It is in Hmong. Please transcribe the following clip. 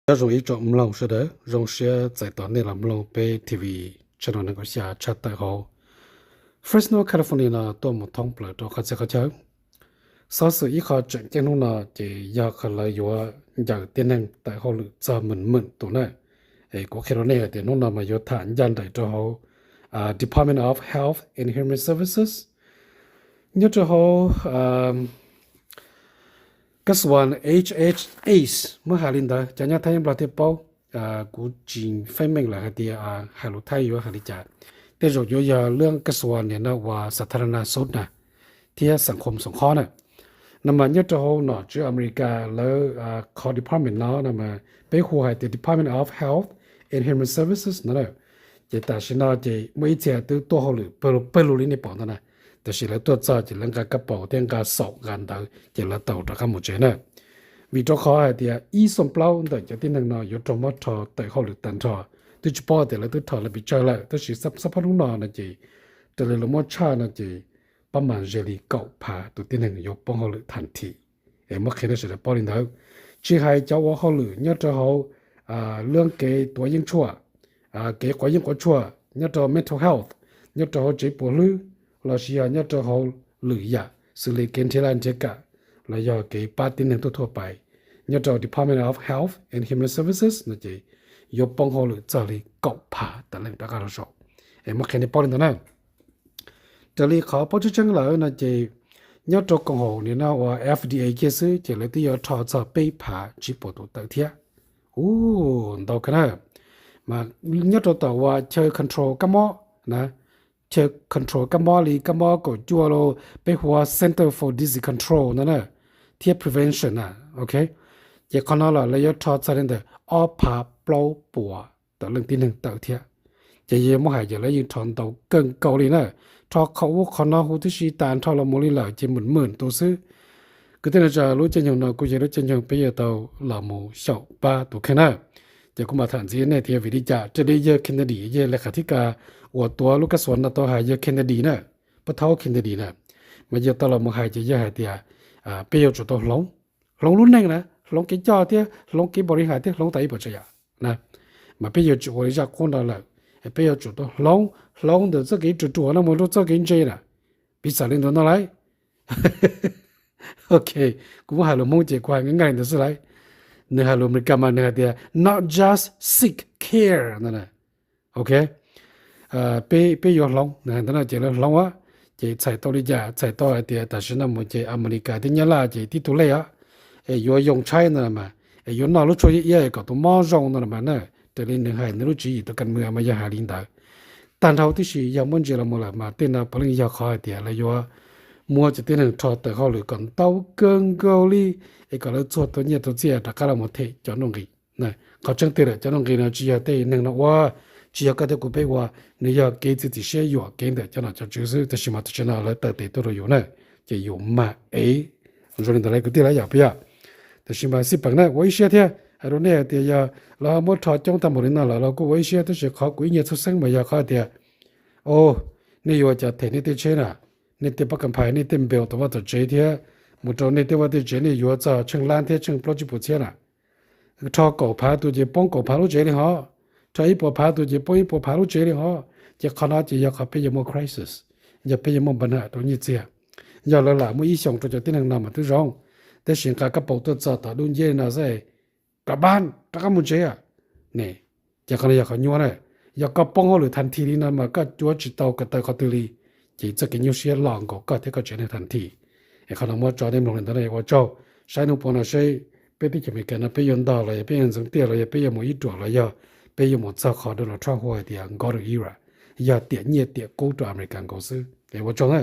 Nyob zoo ib tsoom mloog sawv daws, zoo siab txais tos nej los mloog peb T V channel nees nkaum xya tshaj tawm hauv Fresno, California no tuaj mus thoob plaws rau qhov txhia qhov chaw. Xov xwm ib qho tseem ceeb hnub no ces yog qhov lawv yuav ncaws tib neeg tawm hauj lwm txog mws mws tus na. Es kuv qhia rau nej hais tias hnub no mas yuav tham ncaj nraim rau hauv Department of Health and Human Services nyob rau hauv kas xuas H H S, muab hais li ntawd cov nyob Thaib Nplog thiaj paub. Kuv tsis feeb meej lawm hais tias hais lus Thaib yuav hais li cas. Tej zaum yuav yog lub kas xuas niam no uas สาธารณสุข na thiab สังคมสงเคราะห์ na. No mas nyob rau hauv nom tswv Amelikas lawv qhov department no no mas peb hu hais tias Department of Health and Human Services no na. Ces tam sim no ces muaj ib txhia twb tuaj hauj lwm pawg lug li nej pom ntawd na. Tam sim lawv tuaj txog ces lawv nqa kab paus thiab nqa xaum nqa ntawv ces lawv tau rov qab mus tsev na. Vim rau qhov hais tias ib xoom plaub ntawm cov tib neeg no yuav raug muab rho tawm hauj lwm tag nrho. Twb tsis paub tias lawv twb rho lawv pes tsawg lawm tab sis xab phab hnub no no ces raws li lawv muab tshaj no ces pab mas ze li kaum phav tus tib neeg yuav poob hauj lwm thas thim. Es muab qhia rau sawv daws paub li ntawd. Tsis hais cov ua hauj lwm nyob rau hauv lub kev tuav yeeb tshuaj, kev quav yeeb quav tshuaj, nyob rau mental health, nyob rau hauv tsev puas hlwb, los sis yog nyob rau hauv lwm yam xws li kev nrhiav laj nrhiav kam los yog kev pab tib neeg tuaj thuaj pais, nyob rau Department of Health and Human Services no ces yuav poob hauj lwm txog li kaum phav tawm leej rov qab rau saum. Es muab qhia nej paub li ntawd na. Raws li qhov paub tseeb tseeb lawm no ces nyob rau koom haum nim no uas F D A kiag xwb ces lawv twb yuav rho txog peb phav tsib puas tus tawm thiab. Ub, ntau kawg na. Mas nyob rau tom uas chaw control kab mob na, chaw control kab mob li kab mob kaum cuaj los peb hu ua Center for Disease Control no na, thiab Prevention na, ok. Ces qhov no los lawv yuav rho txog li ntawm ob phav plaub puas tawm leej tib neeg tawm thiab. Ces yog muab hais ces lawv yeej rho ntau kawg nkaus li na. Rho qhov ub qhov no huv tib si tas nrho los mus li lawm ces mws mws tus xwb. Kwv tij neej tsa, lub caij nyoog no kuj yog lub caij nyoog peb yuav tau los mus xyaum pab tus kheej na. Ces kuv mam tham ntxiv nej tias vim li cas raws li yawg Kennedy, yawg le khav thib kas uas tuav lub kab xuas no tau hais, yawg Kennedy na, Pub Thaub Kennedy na, mas yawg tau los mus hais ces yawg hais tias peb yuav tsum tau hloov, hloov lub neej na, hloov kev coj thiab hloov kev npaum li hais thiab hloov tas ib puas tsav yam na. Mas peb yuav tsis ua li zaj qub no lawm, peb yuav tsum tau hloov, hloov ntawm txoj kev ruam ruam no mus rau txoj kev ntse na. Piv xam li ntawd no lauj. Ok, kuv muab hais lus Hmoob ces kuv hais nkaj nkaj li ntawd xwb lauj. Nws hais lus Amelikas mas nws hais tias not just seek care no. Ok, peb, peb yuav hloov, nws hais ntawd no ces lawv hloov a. Ces txhais tau li cas? Txhais tau hais tias tam sim no mus ces Amelikas thiab Nyab Laj ces tib tug lej os, es yuav yoo tshaib no mas, es yuav noj lub tshuaj iab iab kom tus mob zoo no mas na. Raws li nws hais nws lub tswv yim tus kas mws mas yog hais li ntawd. Tag nrho tib si yog muab ntsia los mus lawm mas tej no puav leej yog qhov hais tias lawv yuav muab cov tib neeg rho tawm hauj lwm kom ntau kawg nkaus li, es kom lawv txuag tau nyiaj tau txiaj rov qab los mus them cov nuj nqis. Qhov tseeb tiag lawm cov nuj nqis no tsis yog tej neeg no ua, tsis yog koj thiab kuv peb ua, nws yog kev txiav txim siab yuam kev ntawm cov nom cov tswv xwb, tab sis mas tam sim no lawv taw tes tuaj rau yus na, ces yus mag ev zoo li ntawd lawv kwv tij lawv yam peb yom. Tab sis mas xij peem na, ua ib siab thiab hais rau nej hais tias yog lawv ho muab rho coob tag npaum li no lawm los kuj ua ib siab, tab sis qhov kuv ib nyuag txhawj xeeb mas yog qhov hais tias, o, nej yuav ua cas them nej tej tsheb na, nej tej pob kas phais, nej tej npel tom vaj tom tsev thiab mus rau nej tej vaj tej tsev nej yuav txog tsheej lab thiab tsheej plaub tsib puas txhiab na. Rho kaum phav tus ces poob kaum phav lub tsev li hos, rho ib puas phav tus ces poob ib puas phav lub tsev li hos. Ces qhov no ces yog qhov peb yuav muaj crisis, yog peb yuav muaj npa nam rau nyiaj txiag. Yog lawv lam muaj ib xyoos rau cov tib neeg no mas twb zoo, tab sis nqa kab paus tuaj txog tom dub nciab li no xwb, rov pab, rov qab mus tsev. Ne, ces qhov no yog qhov nyuaj na. Yog koj poob hauj lwm thas this li no mas koj cuab tsis tau ko taw qhov twg li, ces txoj kev nyuaj siab los nkaus koj thiab koj tsev neeg thas this. Es qhov no muab tso nej mloog li ntawd no ua tsaug. Saib hnub puav no seb peb teb chaws Amelikas no peb yuav ntog los yog peb yuav ntxeev tiaj los yog peb yuav mus ib ruam los yog peb yuav mus txog qhov Donald Trump hu hais tias golden era, yog tiam nyiaj tiam kub rau Amelikas nkaus xwb. Es ua tsaug na.